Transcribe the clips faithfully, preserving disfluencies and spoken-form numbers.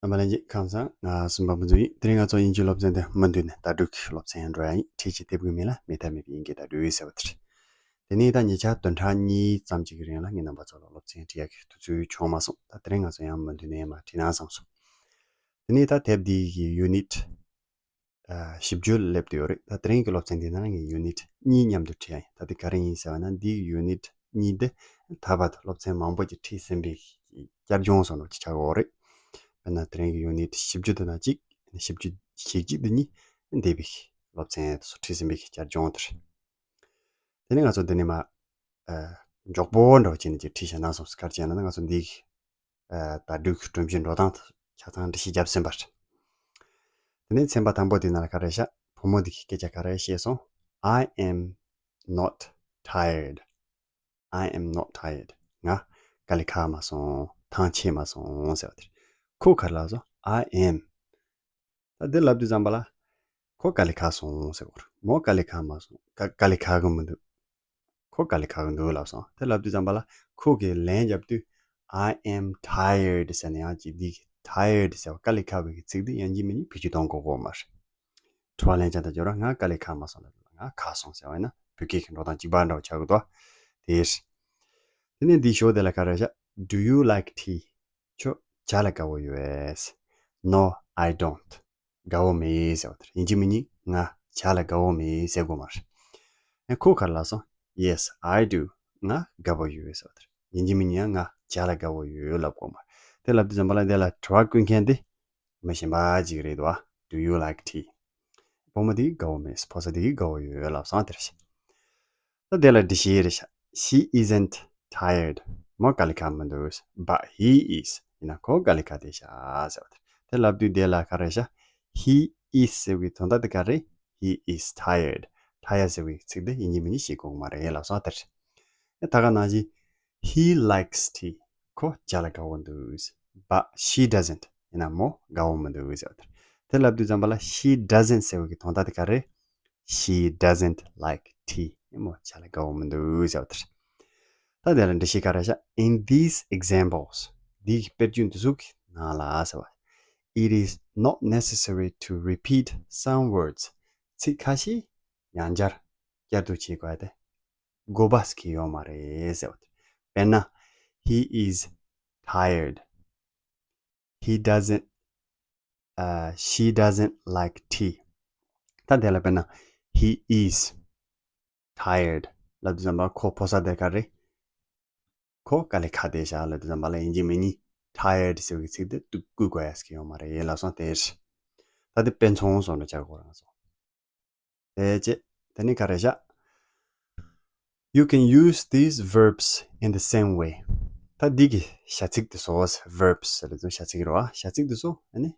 རྣམ་པ་ལྷན་རྒྱས་ཁམས་བཟང་། ང་སུམ་པ་མུ་ཛུ་ཡིན། དེ་རིང་ང་ཚོ་དབྱིན་ཇིའི་སློབ་ཚན་དེ་མུ་མཐུད་ནས་བརྡ་སྤྲོད་ཀྱི་སློབ་ཚན་འགྲོ་ཡ་ཡིན། ཁྲིད་ཀྱི་དེབ་ཀྱི་མིང་ལ་མེད་ཐབས་མེད་པའི་དབྱིན་སྐད་བརྡ་སྤྲོད་ཟེར་བ་དེ་རེད། དེ་ནས་ད་ཉེ་ཆར་བདུན་ཕྲག་གཉིས་ཙམ་ཅིག་གི་རིང་ལ་ངས་རྣམ་པ་ཚོ་ལ་སློབ་ཚན་ཁྲིད་ཡ་གི་དུས་ཚོད་བྱུང་མ་སོང་། ད་དེ་རིང་ང་ཚོ་ཡང་མུ་མཐུད་ནས་མར་ཁྲིད་ན་བསམ་སོང་། དེ་ནས་ད་དེབ་འདི་གི་ཡུ་ནིཊ་ཨ་བཞི་བཅུ་སླེབས་བསྡད་ཡོད་རེད། ད་དེ་རིང་གི་སློབ་ཚན་འདི་ནང་ངས་ཡུ་ནིཊ་གཉིས་མཉམ་དུ་ཁྲིད་ཡ་ཡིན། ད་དེ་ག་རེ་ཡིན་ཟེར་བ་ན། འདིའི་ཡུ་ནིཊ་གཉིས་འདི་ད་བར་དུ་སློབ་ཚན་མང་པོ་ཅིག་ཁྲིད་ཟིན་པའི་བསྐྱར་སྦྱོང་བཟོ་འདྲ་ཅིག་ཆགས་ཀྱི་ཡོད་རེད། དཔེར་ན་དེ་རིང་གི་ཡུ་ནིཊ་བཞི་བཅུ་དེ་ནང་གཅིག་བཞི་བཅུ་ཞེ་གཅིག་དེ་གཉིས་འདས་པའི་སློབ་ཚན་དེ་ཚོ་ཁྲིད་ཟིན་པའི་བསྐྱར་སྦྱོང་དེ་རེད། དེ་ནས་ང་ཚོ་འདི་ནས་མར་ཨ་མགྱོགས་པོ་འདྲ་བོ་བྱས་ནས་ཅིག་ཁྲིད་བཞག་ན་བསམ། ག་རེ་བྱས་ན་ང་ཚོ་འདི་ཨ་བརྡ་སྤྲོད་ཀྱི་སྒྲོམ་གཞི་འགྲོ་སྟངས་ཆ་ཚང་འགྲེལ་བཤད་བརྒྱབ་ཟིན་པ་རེད། དེ་ནས་ཚན་པ་དང་པོ་དེ་ནང་ལ་ག་རེ་བཞག་བུ་མོ་འདི་གིས་སྐད་ཆ་ག་རེ་བཤད་སོང་། I am not tired. I am not tired. ང་དཀའ་ལས་ཁག་མ་སོང་། ཐང་ཆད་མ་སོང་ཟེར་བ་དེ་རེད། ཁོ་ག་རེ་ལབ་སོང་། I am. ད་འདི་ལབ་དུས་ཙམ་པ་ལ་ཁོ་དཀའ་ལས་ཁག་སོང་ཟེར་གོ་རེད། མོ་དཀའ་ལས་ཁག་མ་སོང་། དཀའ་དཀའ་ལས་ཁག་གི་མི་འདུག་ཁོ་དཀའ་ལས་ཁག་གི་འདུག་ལབ་སོང་། དེ་ལབ་དུས་ཙམ་པ་ལ་ཁོ་གིས་ལན་བརྒྱབ་དུས། I am tired ཟེར་ནས་ཡང་ཅིག་འདི་tired ཟེར་བ་དཀའ་ལས་ཁག་པའི་གི་ཚིག་འདི་ཡང་གཅིག་མིན་གཉིས་བེད་སྤྱོད་གཏོང་དགོས་ཀྱི་ཡོད་མ་རེད། དྲི་བ་ལན་ཆ་དང་སྦྱོར་བ། ང་དཀའ་ལས་ཁག་མ་སོང་ལབ། ང་ཁག་སོང་ཟེར་བ་ཡིན་ན་བོད་སྐད་ཀྱི་འགྲོ་སྟངས་གཅིག་པ་འདྲ་བོ་ཆགས་ཀྱི་འདུག་དེ་རེད། དེ་ནས་འདིའི་ཞོར་དེ་ལ་ག་རེ་བཞག Do you like tea? ཁྱོད་ཇ་ལ་དགའ་བོ་ཡོད། No, I don't. དགའ་བོ་མེད་ཟེར་བ་དེ་རེད། ཡིན་གཅིག་མིན་གཉིས་ང་ཇ་ལ་དགའ་བོ་མེད་ཟེར་དགོས་མ་རེད། ཨ་ཁོ་ག་རེ་ལབ་སོང་། Yes, I do. ང་དགའ་བོ་ཡོད་ཟེར་བ་དེ་རེད། ཡིན་གཅིག་མིན་གཉིས་ང་ཇ་ལ་དགའ་བོ་ཡོད་ལབ་དགོས་མ་རེད། དེ་ལབ་དུས་ཙམ་པ་ལ་དེ་ལ་དྲི་བ་བཀོད་མཁན་དེ་མི་གཞན་པ་ཅིག་རེད་འདུག Do you like tea? བུ་མོ་དེ་དགའ་བོ་མེད། ཕོ་གསར་དེ་དགའ་བོ་ཡོད་ལབ་སོང་། དེ་རེད་ཤག་ད་དེ་ལ་འགྲེལ་བཤད་རེད་ཤག She isn't tired. མོ་དཀའ་ལས་ཁག་མི་འདུག But he is. ཡིན་ན་ཁོ་དཀའ་ལས་ཁག་བསྡད་ཤག་ཟེར་བ་དེ་རེད། དེ་ལབ་དུས་དེ་ལ་ག་རེ་ཤག He is ཟེར་བའི་དོན་དག་དེ་ག་རེ། He is tired. Tired ཟེར་བའི་ཚིག་དེ་ཡིན་གཅིག་མིན་གཉིས་བཤད་དགོས་མ་རེད་ལབ་སོང་། དེ་རེད། ད་ག་ནང་བཞིན། He likes tea. ཁོ་ཇ་ལ་དགའ་བོ་འདུག But she doesn't. ཡིན་ན་མོ་དགའ་བོ་མི་འདུག་ཟེར་བ་དེ་རེད། དེ་ལབ་དུས་ཙམ་པ་ལ་she doesn't ཟེར་བའི་གི་དོན་དག་དེ་ག་རེ། She doesn't like tea. མོ་ཇ་ལ་དགའ་བོ་མི་འདུག་ཟེར་བ་དེ་རེད། ད་དེ་ལ་འགྲེལ་བཤད་ག་རེ་བྱ། In these examples. འདིའི་དཔེར་བརྗོད་འདི་ཚོ་གི་ནང་ལ་ཟེར་བ། It is not necessary to repeat some words. ཚིག་ཁ་ཤས་ཡང་བསྐྱར་བསྐྱར་ཟློས་བྱེད་དགོས་ཏེ། དགོས་པ་ཟེར་གྱི་ཡོད་མ་རེད་ཟེར་བ་དེ། དཔེར་ན། He is tired. He doesn't, uh, she doesn't like tea. ད་དེ་ལ་དཔེར་ན། He is tired. ལབ་དུས་ཙམ་པ་ཁོ་ཕོ་གསར་དེ་ག་རེ། ཁོ་དཀའ་ལས་ཁག་བསྡད་ཤག་ལབ་དུས་ཙམ་པ་ལ་ཡིན་གཅིག་མིན་གཉིས་tired ཟེར་བའི་ཚིག་དེ་ཏུ་བཀོལ་དགོས་ཡ་ཟེར་གྱི་ཡོད་མ་རེད་ལབ་སོང་། དེ་རེད། ད་དེ་དཔེ་མཚོན་བཟོ་འདྲ་ཆགས་ཀྱི་ཡོད་རེད་ང་ཚོ། དེ་རྗེས་དེ་ནི་ག་རེ་བཞག You can use these verbs in the same way. ད་འདི་གི་བྱ་ཚིག་དེ་ཚོ། verbs ཟེར་ལ་བྱ་ཚིག་རེད་བ། བྱ་ཚིག་དེ་ཚོ་ཨ་ནི་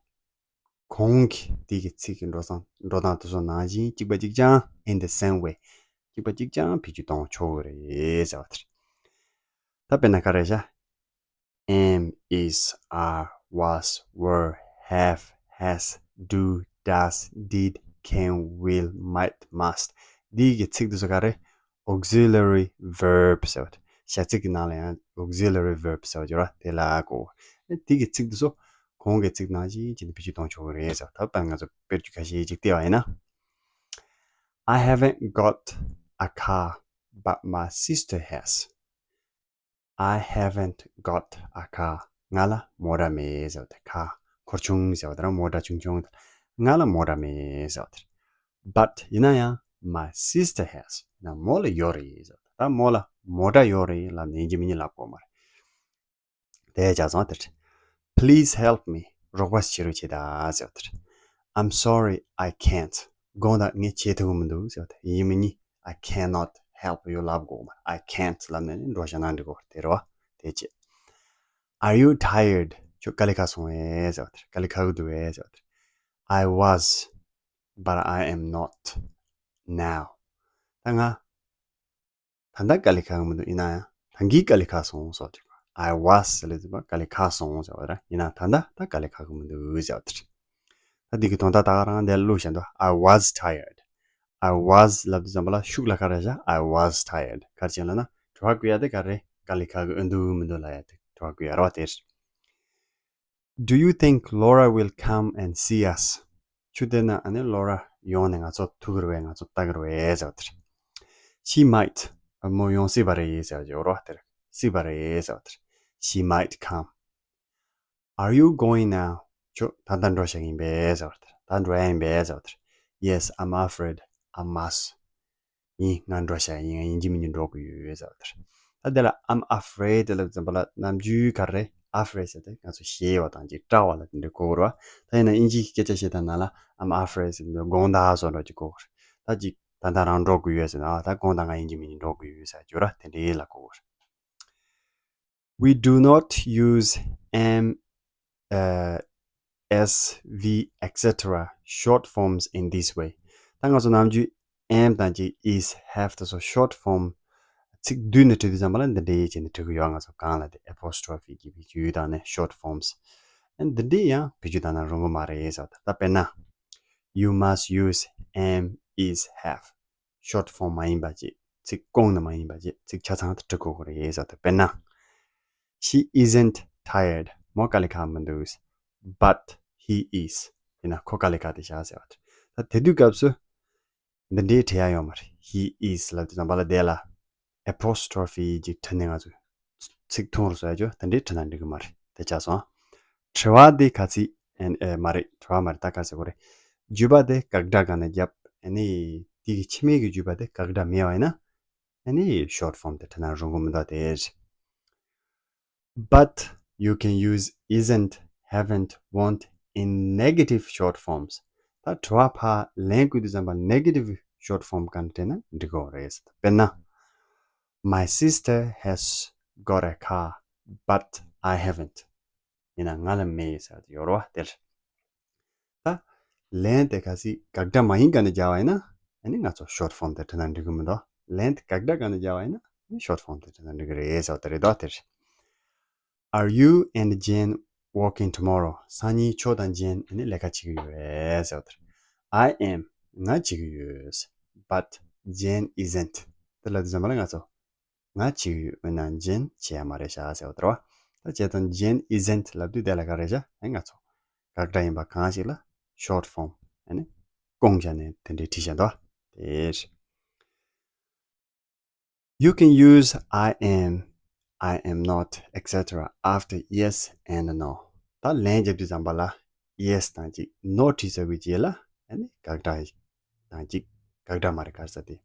གོང་གི་འདི་གི་ཚིག་གི་འགྲོ་སྟངས་འགྲོ་སྟངས་དེ་ཚོ་ནང་བཞིན་གཅིག་པ་གཅིག་རྐྱང་། in the same way. གཅིག་པ་གཅིག་རྐྱང་བེད་སྤྱོད་གཏོང་ཆོག་གི་རེད་ཟེར་བ་དེ་རེད། ད་དཔེར་ན་ག་རེ་བཞག Am, is, are, was, were, have, has, do, does, did, can, will, might, must. འདི་གི་ཚིག་དེ་ཚོ་ག་རེ། auxiliary verb ཟེར་བ་དེ། བྱ་ཚིག་གི་ནང་ལ་ཡང་auxiliary verb ཟེར་བ་ཡོད་ར། དེ་ལ་གོ། འདི་གི་ཚིག་དེ་ཚོ་གོང་གི་ཚིག་ནང་བཞིན་བྱས་ནས་བེད་སྤྱོད་གཏོང་ཆོག་གི་རེད་ཟེར་བ། ད་ད་ང་ཚོ་དཔེར་བརྗོད་ཁ་ཤས་ཅིག་བལྟས་པ་ཡིན་ན། I haven't got a car, but my sister has. I haven't got a car. ང་ལ་མོ་ཊ་མེད་ཟེར་བ་དེ། car འཁོར་ཆུང་ཟེར་བ་དེ་ར། མོ་ཊ་ཆུང་ཆུང་དེ། ང་ལ་མོ་ཊ་མེད་ཟེར་བ་དེ། But ཡིན་ན་ཡང་my sister has. ཡིན་ན་མོ་ལ་ཡོད་རེད་ཟེར་བ་དེ། ད་མོ་ལ་མོ་ཊ་ཡོད་རེད་ལབ་ནས་ཡིན་གཅིག་མིན་གཉིས་ལབ་དགོས་མ་རེད། དེ་བྱས་ཙང་དེ་རེད། Please help me. རོགས་པ་བྱེད་རོགས་བྱེད་ད་ཟེར་བ་དེ་རེད། I'm sorry, I can't. དགོངས་དག་ངས་བྱེད་ཐུབ་ཀྱི་མི་འདུག་ཟེར་བ་དེ། ཡིན་མིན་གཉིས། I cannot help you ལབ་དགོས་མ་རེད། I can't ལབ་ནས་ནི་འགྲོ་བཞག་ན་འགྲིག་གོ། དེ་རེད་བ། དེ་བྱས། Are you tired? ཁྱོད་དཀའ་ལས་ཁག་སོང་ངས་ཟེར་བ་དེ་རེད། དཀའ་ལས་ཁག་གི་འདུག་གས་ཟེར་བ་དེ་རེད། I was, but I am not now. ད་ང་ད་ལྟ་དཀའ་ལས་ཁག་གི་མི་འདུག་ཡིན་ན་ཡང་ད་གིན་དཀའ་ལས་ཁག་སོང་ཟེར་བ་དེ་རེད། I was ཟེར་ལབ་དུས་དཀའ་ལས་ཁག་སོང་ཟེར་བ་རེད། ཡིན་ན་ད་ལྟ་ད་དཀའ་ལས་ཁག་གི་མི་འདུག་ཟེར་བ་དེ་རེད། ད་འདི་གི་དོན་དག་ད་ག་རང་དེ་ལ་བླུགས་བཞག་འདུག I was tired. I was ལབ་དུས་ཙམ་པ་ལ་ཤུགས་ལ་ག་རེ་བཞག I was tired. ག་རེ་བྱས་ལབ་ན་དྲི་བ་བཀོད་ཡ་དེ་ག་རེ། དཀའ་ལས་ཁག་གི་ཨེ་འདུག་མི་འདུག་ལབ་ཡ་དེ་དྲི་བ་བཀོད་ཡ་རེད་བ། དེ་རེད། Do you think Laura will come and see us? ཁྱོད་བལྟས་ན་ཨ་ནི་ལོ་ར་ཡོང་ནས་ང་ཚོ་ཐུག་གི་རེད་པས། ང་ཚོ་ལྟ་གི་རེད་པས་ཟེར་བ་དེ་རེད། She might. མོ་ཡོང་སྲིད་པ་རེད་ཟེར་བ་ཅིག་ཡོད་རེད་པ། དེ་རེད། སྲིད་པ་རེད་ཟེར་བ་དེ་རེད། She might come. Are you going now? ཁྱོད་ད་ལྟ་འགྲོ་བཞག་གི་ཡིན་པས་ཟེར་བ་དེ་རེད། ད་འགྲོ་ཡ་ཡིན་པས་ཟེར་བ་དེ་རེད། Yes, I'm afraid I must. ཡིན། ང་འགྲོ་བཞག་ཡིན། ང་ཡིན་གཅིག་མིན་གཅིག་འགྲོ་དགོས་ཡོད་ཟེར་བ་དེ་རེད། ད་དེ་ལ་I'm afraid ལབ་ཙམ་པ་ལ་ནམ་རྒྱུན་ག་རེ་རེད། Afraid ཟེར་དེ་ང་ཚོ་ཞེད་པ་དང་ཅིག་སྐྲག་པ་ལ་དེ་འདྲ་གོ་དགོས་རེད་པ། ད་ཡིན་ན་དབྱིན་ཇིའི་སྐད་ཆ་བཤད་སྟངས་ནང་ལ་I'm afraid ཟེར་དུས་དགོངས་དག་བཟོ་འདྲ་ཅིག་གོ་དགོས་རེད། ད་ཅིག་ད་ལྟ་རང་འགྲོ་དགོས་ཡོད་ཟེར་ན། ཨ། ད་དགོངས་དག་ང་ཡིན་གཅིག་མིན་གཅིག་འགྲོ་དགོས་ཡོད་ཟེར་རྒྱུ་ར། དེ་འདྲའི་ལ་གོ་དགོས་རེད། We do not use am, uh, as, we, et cetera short forms in this way. ད་ང་ཚོ་ནམ་རྒྱུན་am དང་ཅིག is, have དེ་ཚོ་short form ཚིག་བསྡུས་ནས་བྲིས་དུས་ཙམ་པ་ལ་འདི་འདྲའི་བྱས་ནས་བྲི་གི་ཡོད། ང་ཚོ་གང་ལ་དེ་apostrophe གི་བེད་སྤྱོད་བཏང་ནས་short forms འདི་འདྲའི་ཡང་བེད་སྤྱོད་བཏང་ན་རུང་གི་མ་རེད་ཟེར་བ་དེ། ད་དཔེར་ན། You must use am, is, have. Short form མ་ཡིན་པ་བྱས། ཚིག་བསྐུངས་ནས་མ་ཡིན་པ་བྱས། ཚིག་ཆ་ཚང་དུ་འབྲི་དགོས་ཀྱི་རེད་ཟེར་བ་དེ། དཔེར་ན། She isn't tired. མོ་དཀའ་ལས་ཁག་མི་འདུག But he is. ཡིན་ན་ཁོ་དཀའ་ལས་ཁག་བསྡད་ཤག་ཟེར་བ་དེ། ད་དེ་དུས་སྐབས་སུ་འདི་འདྲའི་བྲི་ཡ་ཡོད་མ་རེད། He is ལབ་དུས་ཙམ་པ་ལ་དེ་ལ་apostrophe ཅིག་བྲིས་ནས་ང་ཚོས་ཚིག་ཐུང་རུ་བཟོ་ཡ་ཅིག་ཡོད། དེ་འདྲའི་བྲིས་ན་འགྲིག་གི་མ་རེད། དེ་ཆགས་སོང་ཨ། དྲི་བ་དེ་ག་ཚིག་ཨེ་ཨེ་མ་རེད། དྲི་བ་མ་རེད། ད་ག་ཟེར་དགོས་རེད། བརྗོད་པ་དེ་དགག་སྒྲ་གང་ནས་བརྒྱབ། ཨ་ནི་དེ་གི་ཕྱི་མའི་གི་བརྗོད་པ་དེ་དགག་སྒྲ་མེད་པ་ཡིན་ན། ཨ་ནི་short form དེ་བྲིས་ན་རུང་གི་མི་འདུག་དེ། But you can use isn't, haven't, won't in negative short forms. ད་དྲི་བ་ཕར་ལན་བསྐུར་དུས་ཙམ་པ་negative short form གང་བྲིས་ན་འགྲིག་གི་རེད། དཔེར་ན། My sister has got a car, but I haven't. ཡིན་ན་ང་ལ་མེད་ཟེར་དེ་ཡོད་རེད་པ། དེར། ད་ལན་དེ་གལ་སྲིད་དགག་སྒྲ་མ་ཡིན་ག་ནས་སྦྱར་བ་ཡིན་ན། ཨ་ནི་ང་ཚོ་short form དེ་བྲིས་ན་འགྲིག་གི་མི་འདུག་ལན་དེ་དགག་སྒྲ་ག་ནས་སྦྱར་བ་ཡིན་ན། ཨ་ནི་short form དེ་བྲིས་ན་འགྲིག་གི་རེད་ཟེར་བ་དེ་རེད་དོ། དེར། Are you and Jane working tomorrow? སང་ཉིན་ཁྱོད་དང་ཇེན་ཨ་ནི་ལས་ཀ་བྱེད་ཀྱི་ཡོད་པས་ཟེར་བ་དེར། I am. ང་བྱེད་ཀྱི་ཡོད། But Jane isn't. དེ་ལབ་དུས་ཙམ་པ་ལ་ང་ཚོ། ང་བྱེད་ཀྱི་ཡོད། འོན་ཏང་ཇེན་བྱེད་ཡ་མ་རེད་ཤག་ཟེར་བ་དེ་རེད་པ། ད་བྱས་ཙང་Jane isn't ལབ་དུས་དེ་ལ་ག་རེ་བྱ། ཨ་ནི་ང་ཚོ་དགག་སྒྲ་ཡིན་པ་གང་ཞིག་ལ་short form ཨ་ནི་བསྐུངས་བྱས་ནས་དེ་འདྲའི་བྲིས་བཞག་འདུག་དེ། You can use I am, I am not, et cetera after yes and no. ད་ལན་རྒྱབ་དུས་ཙམ་པ་ལ་yes དང་གཅིག no བྲིས་ཚར་བའི་རྗེས་ལ་ཨ་ནི་དགག་སྒྲ་དང་གཅིག་དགག་སྒྲ་མ་རེད། ག་རེ་ཟེར་དེ།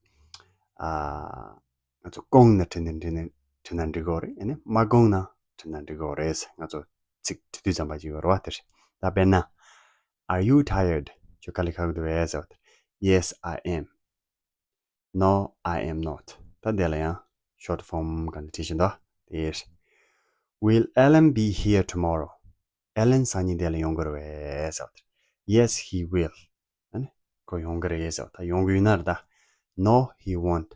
ཨ། ང་ཚོ་བསྐུངས་ནས་བྲིས་ན་བྲིས་ན་བྲིས་ན་འགྲིག་གི་རེད། ཨ་ནི་མ་བསྐུངས་ན་བྲིས་ན་འགྲིག་གི་རེད། ང་ཚོ་ཚིག་བྲིས་དུས་ཙམ་པ་ཅིག་ཡོད་རེད་པ། དེར། ད་དཔེར་ན། Are you tired? ཁྱོད་དཀའ་ལས་ཁག་གི་འདུག་པས་ཟེར་བ་དེར། Yes, I am. No, I am not. ད་དེ་ལ་ཡང་short form ག་ནས་བྲིས་བཞག་འདུག་དེར། Will Alan be here tomorrow? ཨེ་ལན་སང་ཉིན་དེ་ལ་ཡོང་གི་རེད་པས་ཟེར་བ་དེར། Yes, he will. ཨ་ནི་ཁོ་ཡོང་གི་རེད་ཟེར་བ། ད་ཡོང་གི་ཡོད་ན་རེད་ད། No, he won't.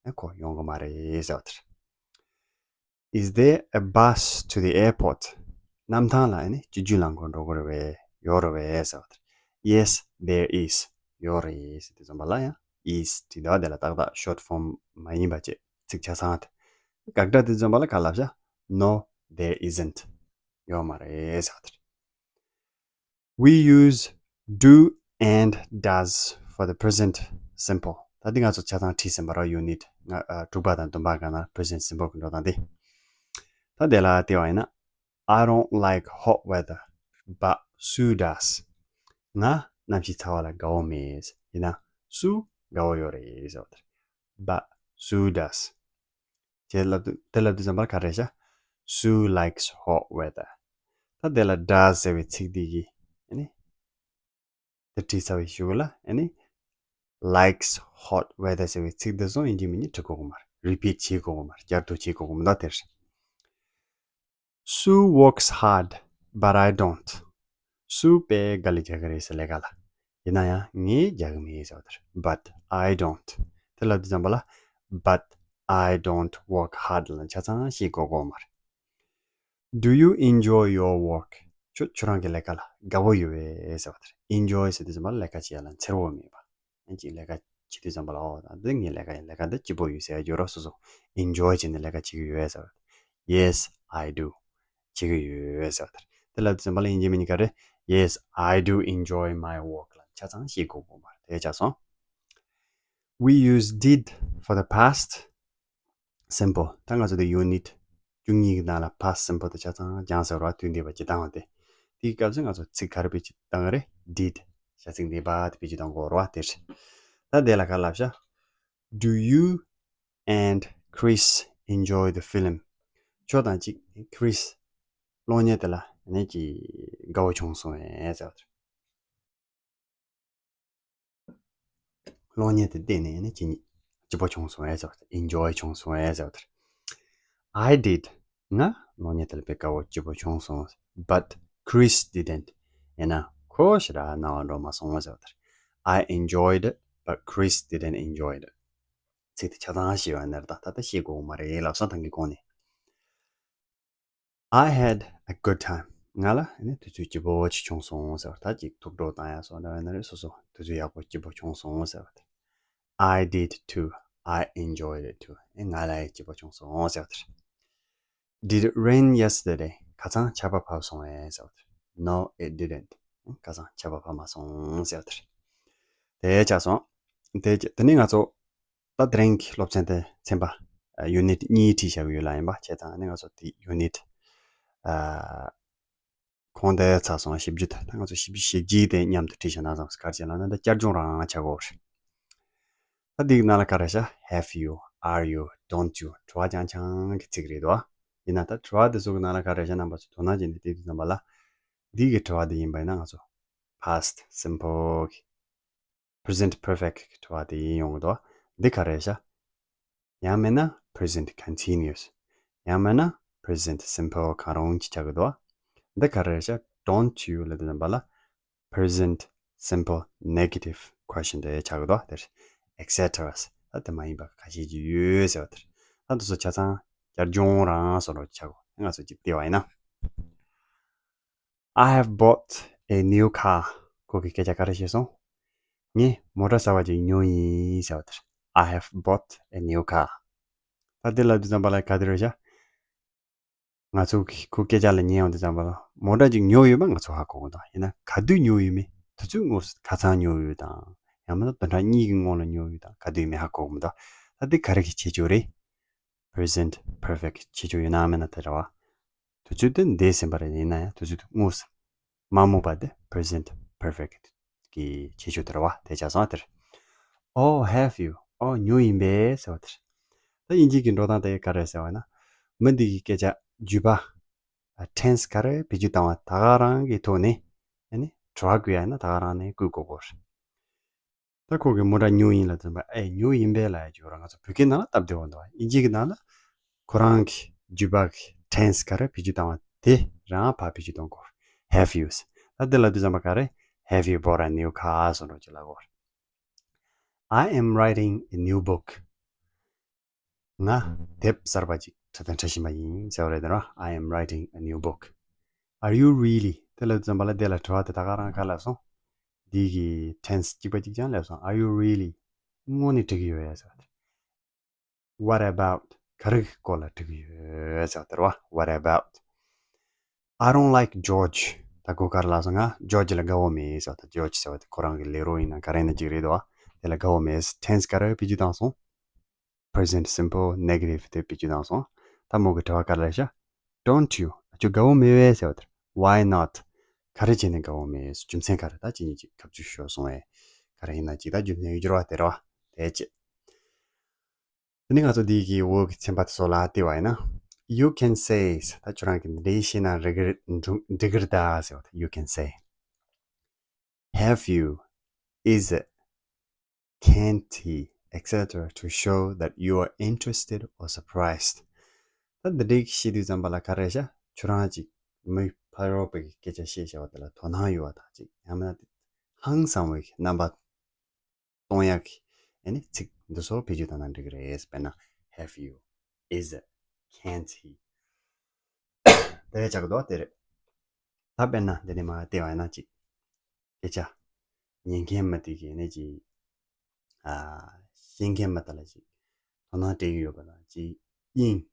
ཨ་ཁོ་ཡོང་གི་མ་རེད་ཟེར་བ་དེར། Is there a bus to the airport? གནམ་ཐང་ལ་ཨ་ནི་སྤྱི་སྤྱོད་རླངས་འཁོར་འགྲོ་གི་རེད་པས། ཡོད་རེད་པས་ཟེར་བ་དེར། Yes, there is. ཡོད་རེད་ཟེར་དུས་ཙམ་པ་ལ་ཡང་is བྲིས་འདུག་དེ་ལ་ཏག་ཏག་short form མ་ཡིན་པ་བྱས་ཚིག་ཆ་ཚང་དེ། དགག་སྒྲ་དེ་ཙམ་པ་ལ་ག་ལབ་བྱ། No, there isn't. ཡོད་མ་རེད་ཟེར་བ་དེར། We use do and does for the present simple. ད་འདི་ང་ཚོ་ཆ་ཚང་བྲིས་ཟིན་པ་རེད། unit ལྔ་ཨ་དྲུག་པ་དང་བདུན་པ་སྒང་ལ་present simple གི་འགྲོ་སྟངས་དེ། ད་དེ་ལ་བལྟས་པ་ཡིན་ན། I don't like hot weather, but Sue does. ང་གནམ་གཤིས་ཚ་བ་ལ་དགའ་བོ་མེད། ཡིན་ན་སུ་དགའ་བོ་ཡོད་རེད་ཟེར་བ་དེར། But Sue does. ཅེས་ལབ་དུས་དེ་ལབ་དུས་ཙམ་པར་ག་རེ་བྱ། Sue likes hot weather. ད་དེ་ལ་does ཟེར་བའི་ཚིག་འདི་གིས་ཨ་ནི་དེ་བྲིས་ཚར་བའི་གཞུག་ལ་ཨ་ནི་likes hot weather ཟེར་བའི་ཚིག་འདི་ཚོ་ཡིན་གཅིག་མིན་གཅིག་བྲི་དགོས་ཀྱི་མ་རེད། repeat བྱེད་དགོས་ཀྱི་མ་རེད། བསྐྱར་ཟློས་བྱེད་དགོས་ཀྱི་མི་འདུག་དེར། Sue works hard, but I don't. སུ་དཔེ་དཀའ་ལས་རྒྱག་གི་རེད་ཟེར་ལས་ཀ་ལ། ཡིན་ན་ཡང་ངས་རྒྱག་གི་མེད་ཟེར་བ་དེར། But I don't. དེ་ལབ་དུས་ཙམ་པ་ལ། But I don't work hard ལབ་ན་ཆ་ཚང་ཤེས་དགོས་ཀྱི་མ་རེད། Do you enjoy your work? ཁྱོད་ཁྱོད་རང་གི་ལས་ཀ་ལ་དགའ་བོ་ཡོད་པས་ཟེར་བ་དེར། enjoy ཟེར་དུས་ཙམ་པ་ལ་ལས་ཀ་བྱེད་ཡ་ལ་འཚེར་བོ་མེད་པ། ཨ་ཅིག་ལས་ཀ་བྱེད་དུས་ཙམ་པ་ལ། ཨོ་ད་འདི་ངའི་ལས་ཀ་ཡིན། ལས་ཀ་འདི་སྐྱིད་པོ་ཡོད་ཟེར་ཡ་ཡོད་རོགས། སོ་སོ་enjoy བྱས་ནས་ལས་ཀ་བྱེད་ཀྱི་ཡོད་ཟེར་བ། Yes, I do. བྱེད་ཀྱི་ཡོད་ཟེར་བ་དེར། དེ་ལབ་དུས་ཙམ་པ་ལ་དབྱིན་ཇིའི་མིང་ག་རེ། Yes, I do enjoy my work ལབ་ཆ་ཚང་བཤད་དགོས་དགོས་མ་རེད། དེ་ཆགས་སོང་། We use did for the past simple. ད་ང་ཚོ་དེ་unit བཅུ་གཉིས་ཀྱི་ནང་ལ་past simple དེ་ཆ་ཚང་སྦྱངས་ཟེར་བ། དུས་འདས་པ་སྤྱིར་བཏང་བ་དེ། དེའི་སྐབས་སུ་ང་ཚོ་ཚིག་ག་རེ་བེད་སྤྱོད་བཏང་གི་རེད། did བྱ་ཚིག་འདས་པ་དེ་བེད་སྤྱོད་བཏང་དགོས་རེད་བ། དེ་རེད། ད་དེ་ལ་ག་ལབ་ཤག Do you and Chris enjoy the film? ཁྱོད་དང་གཅིག་Chris གློག་བརྙན་དེ་ལ་ནི་ཀྱི་དགའ་བོ་བྱུང་སོང་ངས་ཟེར་བ་དེ་རེད། གློག་བརྙན་དེ་བལྟས་ནས་ནི་ཅི་ཉིད་སྐྱིད་པོ་བྱུང་སོང་ངས་ཟེར་བ་དེ། Enjoy བྱུང་སོང་ངས་ཟེར་བ་དེ་རེད། I did. ང་གློག་བརྙན་དེ་ལ་དཔེ་དགའ་བོ་སྐྱིད་པོ་བྱུང་སོང་། But Chris didn't. ཡིན་ན་ཁོ་ཞེ་དྲག་སྣང་བ་འགྲོ་མ་སོང་ཟེར་བ་དེ་རེད། I enjoyed it, but Chris didn't enjoy it. ཚིག་དེ་ཆ་ཚང་ཞེས་པ་ནི་རེད། ད་ད་ལྟ་ཤེས་དགོས་མ་རེད་ལབ་སོང་། ད་གིན་གོང་ནས། I had a good time. ང་ལ་ནི་དུས་ཚོད་སྐྱིད་པོ་ཅིག་བྱུང་སོང་ཟེར་བ། ད་ཅིག་ཐུགས་སྤྲོ་བཏང་ཡ་སོགས་འདྲ་བ་ན་རེ་སོ་སོ་དུས་ཚོད་ཡག་པོ་སྐྱིད་པོ་བྱུང་སོང་ཟེར་བ་དེ། I did too. I enjoyed it too. ཨེ་ང་ལ་ཡང་སྐྱིད་པོ་བྱུང་སོང་ཟེར་བ་དེ་རེད། Did it rain yesterday? ཁ་སང་ཆར་པ་བབས་སོང་ངས་ཟེར་བ་དེ་རེད། No, it didn't. ཁ་སང་ཆར་པ་བབས་མ་སོང་ཟེར་བ་དེ་རེད། དེ་ཆགས་སོང་། དེ་དེ་ནས་ང་ཚོ་ད་དེ་རིང་གི་སློབ་ཚན་དེ་ཚན་པ་unit གཉིས་ཁྲིད་བཞག་གི་ཡོད་ལ། ཡིན་པ་བྱས་ཙང་ནི་ང་ཚོ་དེ་unit གོང་དེ་ཚར་སོང་། བཞི་བཅུ་དེ། ད་ང་ཚོ་བཞི་བཅུ་ཞེ་གཅིག་དེ་མཉམ་དུ་ཁྲིད་བཞག་ན་བསམ། ག་རེ་བྱས་ལབ་ན་ད་བསྐྱར་སྦྱོང་རང་ཆགས་ཀྱི་ཡོད་རེད། ད་འདིའི་ནང་ལ་ག་རེ་བཞག Have you, are you, don't you? དྲི་བ་རྐྱང་རྐྱང་གི་ཚིག་རེད་དོ། ཡིན་ན་ད་དྲི་བ་དེ་ཚོ་གི་ནང་ལ་ག་རེ་བཞག་རྣམ་པ་ཚོ་དོ་སྣང་བྱས་ནས་བལྟས་དུས་ཙམ་པ་ལ། འདི་གི་དྲི་བ་དེ་ཡིན་པ་ཡིན་ན་ང་ཚོ་past simple གི་present perfect གི་དྲི་བ་དེ་ཡིན་ཡོང་གི་འདུག་འདི་ག་རེ་བཞག་ཡང་མིན་ན་present continuous། ཡང་མིན་ན་present simple གང་རུང་ཅིག་ཆགས་ཀྱི་འདུག་འདི་ག་རེ་བཞག don't you ལབ་དུས་ཙམ་པ་ལ། Present simple negative question དེ་ཆགས་ཀྱི་འདུག་དེར་et cetera ད་དེ་མ་ཡིན་པ་ཁ་ཤས་ཅིག་ཡོད་ཟེར་བ་དེར། ད་དེ་ཚོ་ཆ་ཚང་བསྐྱར་སྦྱོང་རང་བཟོ་འདྲ་ཆགས་གོ་ང་ཚོ་ཅིག་བལྟས་པ་ཡིན་ན། I have bought a new car. ཁོ་གི་སྐད་ཆ་ག་རེ་བཤད་སོང་། ངས་མོ་ཊ་གསར་པ་ཅིག་ཉོས་ཡིན་ཟེར་བ་དེར། I have bought a new car. ད་དེ་ལབ་དུས་ཙམ་པ་ལ་ག་དེ་རེད་བཞག་ང་ཚོ་གི་ཁོ་སྐད་ཆ་ལ་ཉན་ཡོང་དུས་ཙམ་པ་ལ་མོ་ཊ་ཅིག་ཉོས་ཡོད་པ་ང་ཚོ་ཧ་གོ་གི་འདུག་ཡིན་ན་ག་དུས་ཉོས་ཡོད་མེད། དུས་ཚོད་དངོས་སུ་ཁ་སང་ཉོས་ཡོད་དང་། ཡང་མིན་ན་བདུན་ཕྲག་གཉིས་ཀྱི་སྔོན་ལ་ཉོས་ཡོད་དང་། ག་དུས་ཡིན་མེད་ཧ་གོ་གི་མི་འདུག་ད་འདི་ག་རེ་གི་ཁྱད་ཆོས་རེད། Present perfect ཁྱད་ཆོས་ཡོད་ན་མེད་ན་དེ་རེད་བ། དུས་ཚོད་དེ་འདས་ཟིན་པ་རེད། ཡིན་ན་ཡང་དུས་ཚོད་དེ་དངོས་སུ་མ་སྨོས་པ་དེ་present perfect གི་ཁྱད་ཆོས་དེ་རེད་བ། དེ་ཆགས་སོང་དེར། Oh, have you? ཨོ་ཉོས་ཡིན་པས་ཟེར་བ་དེར། ད་དབྱིན་ཇི་གི་འགྲོ་སྟངས་དེ་ག་རེ་ཟེར་བ་ན། མི་འདི་གི་སྐད་ཆ་བརྗོད་པ། ཨ་tense ག་རེ་བེད་སྤྱོད་བཏང་བ་ད་ག་རང་གི་ཐོག་ནས་ཨ་ནི་དྲི་བ་བཀོད་ཡ་ཡིན་ན་ད་ག་རང་ནས་བཀོད་དགོས་གོ་རེད། ད་ཁོ་གིས་མོ་ཊ་ཉོས་ཡིན་ལབ་དུས་ཙམ་པ་ཨེ་ཉོས་ཡིན་པས་ལབ་ཡ་ཅིག་ཡོད་ར། ང་ཚོ་བོད་སྐད་ནང་ལ་སྟབས་བདེ་བོ་འདུག་དབྱིན་ཇི་གི་ནང་ལ་ཁོ་རང་གི་བརྗོད་པ་གི་tense ག་རེ་བེད་སྤྱོད་བཏང་བ་དེ་རང་ཕར་བེད་སྤྱོད་གཏོང་དགོས། Have you ཟེར། ད་དེ་ལབ་དུས་ཙམ་པ་ག་རེ། Have you bought a new car ཟེར་འགྲོ་ཅིག་ལབ་དགོས། I am writing a new book. ང་དེབ་གསར་པ་ཅིག་འབྲི་དང་འབྲི་བཞིན་པ་ཡིན་ཟེར་བ་རེད་དེ་ར། I am writing a new book. Are you really? དེ་ལབ་ཙམ་པ་ལ་དེ་ལ་དྲི་བ་དེ་ད་ག་རང་ག་ལབ་སོང་། འདི་གི་tense གཅིག་པ་གཅིག་རྐྱང་ལབ་སོང་། Are you really? དངོས་གནས་འབྲི་གི་ཡོད་ཡ་ཟེར་བ་དེ། What about? ག་རེ་གི་སྐོར་ལ་འབྲི་གི་ཡོད་ཟེར་བ་དེ་རེད་བ། What about? I don't like George. ད་གོ་ག་རེ་ལབ་སོང་། ང་George ལ་དགའ་བོ་མེད་ཟེར་བ་དེ། George ཟེར་བ་དེ་ཁོ་རང་གི་ལས་རོགས་ཡིན་ན་ག་རེ་ཡིན་ན་ཅིག་རེད་དོ། དེ་ལ་དགའ་བོ་མེད། Tense ག་རེ་བེད་སྤྱོད་བཏང་སོང་། Present simple negative དེ་བེད་སྤྱོད་བཏང་སོང་། ད་མོ་གི་དྲི་བ་ག་རེ་ལབ་ཤག Don't you? ཨ་ཅོ་དགའ་བོ་མེད་པས་ཟེར་བ་དེར། Why not? ག་རེ་བྱས་ནས་དགའ་བོ་མེད། རྒྱུ་མཚན་ག་རེ། ད་ཅི་ཉིད་ཅིག་ཁ་བཅུ་ཤོར་སོང་བས། ག་རེ་ཡིན་ན་ཅིག་ད་རྒྱུ་མཚན་ཡོད་རྒྱུ་རེད་བ། དེ་རེད་བ། དེ་ཅི། དེ་ནི་ང་ཚོ་འདི་གི་འོག་གི་ཚན་པ་དེ་ཚོ་ལ་བལྟས་པ་ཡིན་ན། You can say. ད་ཁྱོད་རང་གིས་འདི་འདྲའི་བཤད་ན་འགྲིག་གི་འགྲིག་འགྲིག་གི་རེད་ད་ཟེར་བ་དེ། You can say. Have you? Is it? Can't he? et cetera to show that you are interested or surprised. ད་འདི་འདྲའི་བཤད་དུས་ཙམ་པ་ལ་ག་རེ་བྱ། ཁྱོད་རང་ཅིག་མི་ཕ་རོལ་པོའི་སྐད་ཆ་བཤད་བྱ་བ་དེ་ལ་དོ་སྣང་ཡོད་པ་དང་ཅིག་ཡང་མིན་ན་ཧང་སང་བའི་རྣམ་པ་གཏོང་ཡག་གི་ཨ་ནི་ཚིག་འདི་ཚོ་བེད་སྤྱོད་བཏང་ན་འགྲིག་གི་རེད། དཔེར་ན། Have you? Is it? Can't he? དེ་བས་ཆགས་ཀྱི་འདུག་དེ་རེད། ད་དཔེར་ན་འདི་ནས་མར་བལྟས་པ་ཡིན་ན་ཅིག་སྐད་ཆ་ཉན་མཁན་མི་དེ་གིས་ནི་ཅིག་ཨ། ཤེས་མཁན་མི་དེ་ལ་ཅིག་དོ་སྣང་སྤྲད་ཀྱི་ཡོད་པ་དང་ཅིག་དབྱིངས་